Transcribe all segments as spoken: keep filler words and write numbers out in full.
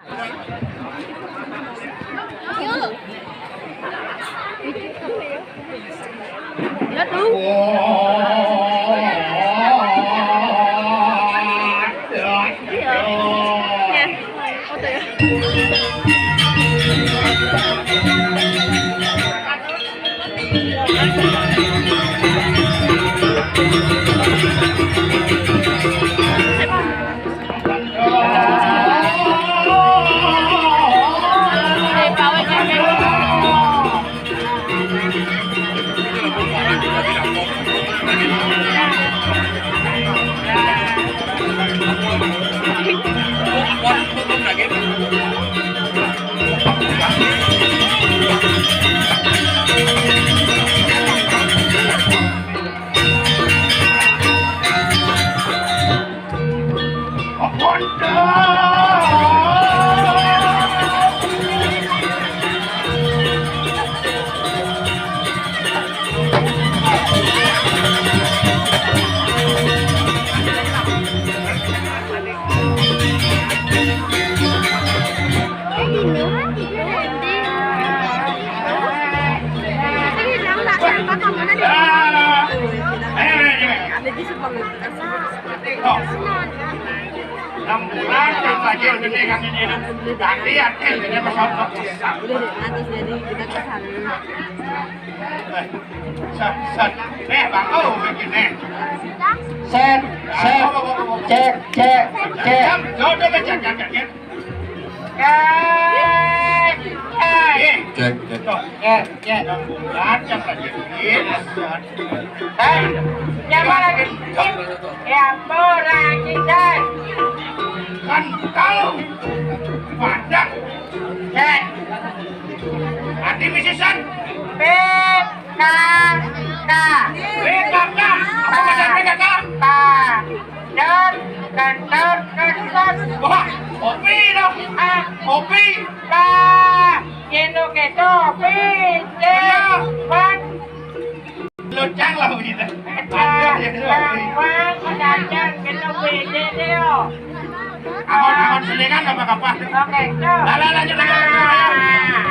Ya tuh. Iya. Ya. Foto ya. Nang kurang yang lagi gede kan ini. Ganti ya, ini pesawat. Nanti jadi kita ke sana. Set, set. Eh, Bang, oh, begini. Set, set. Cek, cek, cek. Jam, jam, jam, jam, jam, jam. Cek, cek. Eh, cek, cek. Tuh. Cek, cek. Macam lagi. Ini set. Eh, siapa lagi? Ya, ampun, lagi, Cek. Kan kau pada. Cek. Hati misi set. P K K. P K K. Apa macam P K K? Pak. Dur, kendur, kendur. Wah, kopi dong. Ah, kopi. Pak. Kino keto, kopi. Cek. Pan. Lucang lah begitu. Aduh, ya, kopi. Pan, kendur, kendur, kopi. Dia, dia. Awan-awan selingan apa apa? Oke, go. Lah, lah, lanjut, lanjut, lanjut, lanjut. Nah.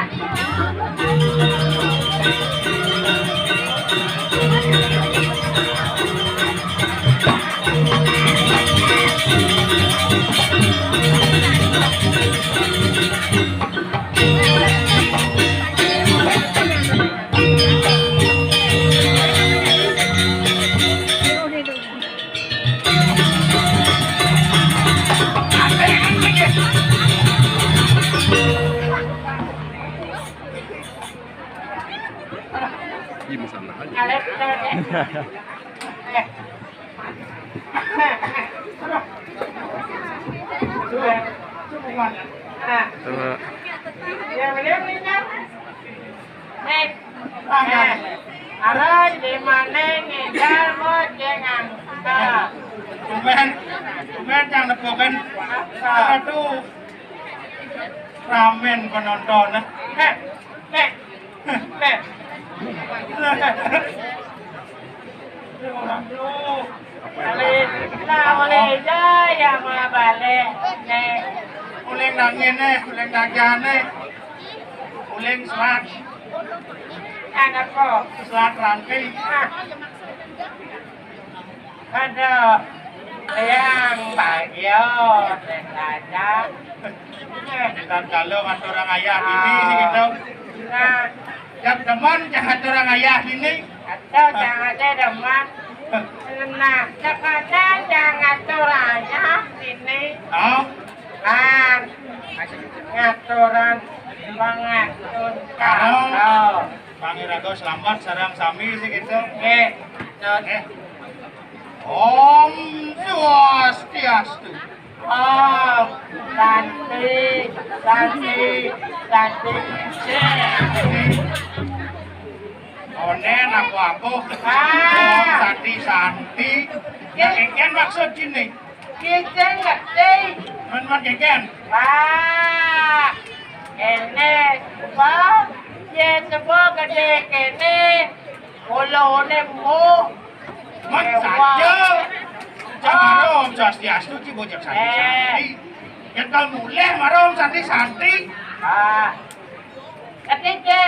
Ih, masalah aja. Coba. Nek. Nah, arah di mana ngejal boceng angka? Tumben, tumben yang nepukin. Apa? Aduh, ramen penonton. Nek, nek, nek. Balik. Nah, oleh jaya mah balik. Nek. Uling nangin nih, uling nagih nih. Uling selat. Anak kok. Selat rangking. Ah. Aduh. Yang bagio, Raja. Dan kalau ngatur orang ayah ini sih gitu. Nah. Yang demen jangan orang ayah ini. Atau jangan ada demen. Nah, sebenarnya jangan ngatur ayah ini. Oh. Kan ngaturan pengatur. Oh. Bang Irago selamat sareng sami sing itu. Nggih. Nggih. Om Swastiastu. Om Santi, Santi, Santi. Onen aku-aku. Ah. Om Santi, Santi. Nggih. Kengken maksud sini. Kengken ngerti. Men, men kengken. Wah. Kene, wah. Ye sebo gede kene. Olone mo. Men saja. Jangan Om Swastiastu, ci bocah santi. Eh. Nyekel mulih mara Om Santi-Santi. Ah. Ketiga.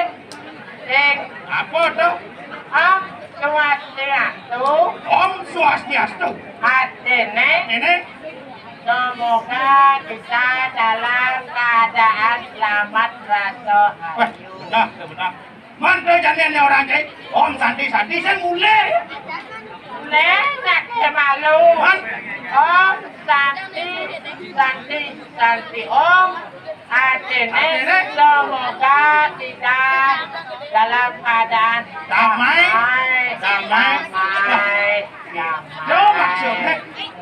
Sing. Apa to? Om Swastiastu. Om Swastiastu. Artine? Ini? Semoga kita dalam keadaan selamat rasa. Wah, ayu. Benar, benar. Mantu jane ora, Cik. Om Santi-Santi sing mulih. Mulih, nek malu. Man. Om Santi, Santi, Santi Om. Artine, artine? Semoga kita dalam keadaan damai. Damai. Damai. Damai. Yo, maksudnya?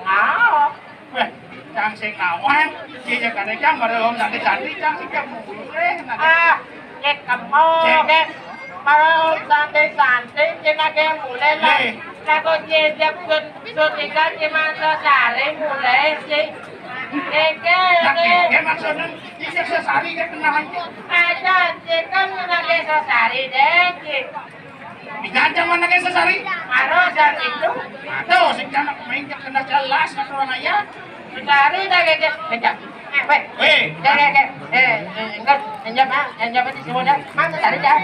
Mau. Weh, cang sing nawang, iki kene cang mara Om Santi-Santi, cang sing mulih. Ah, cek kemo, cek. Mara Om Santi-Santi, cek ake mulih lah. Lah kok cek sut, sut ikan cuma sesari mulih sih. Iki, iki maksudnya, iki sesari ke kenalan. Ada, cek kan ake sesari deh, cek. Digancang manake sesari? Anu, dan itu. Aduh, sing anak main cek kena jelas, nak orang ayah. Sesari dah, gege. Gege. Eh, weh. Weh. Gege, gege. Eh, eh, enggak. Enggak, Pak. Enggak, Pak. Di semua dah. Mas, sesari dah.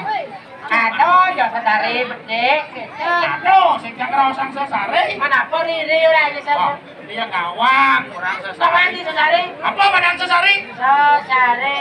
Aduh, ya sesari, bedik. Aduh, sing ngerosang sesari. Mana apa riri ora ini sama? Wah, dia gawang, kurang sesari. Sama di sesari. Apa badan sesari? Sesari.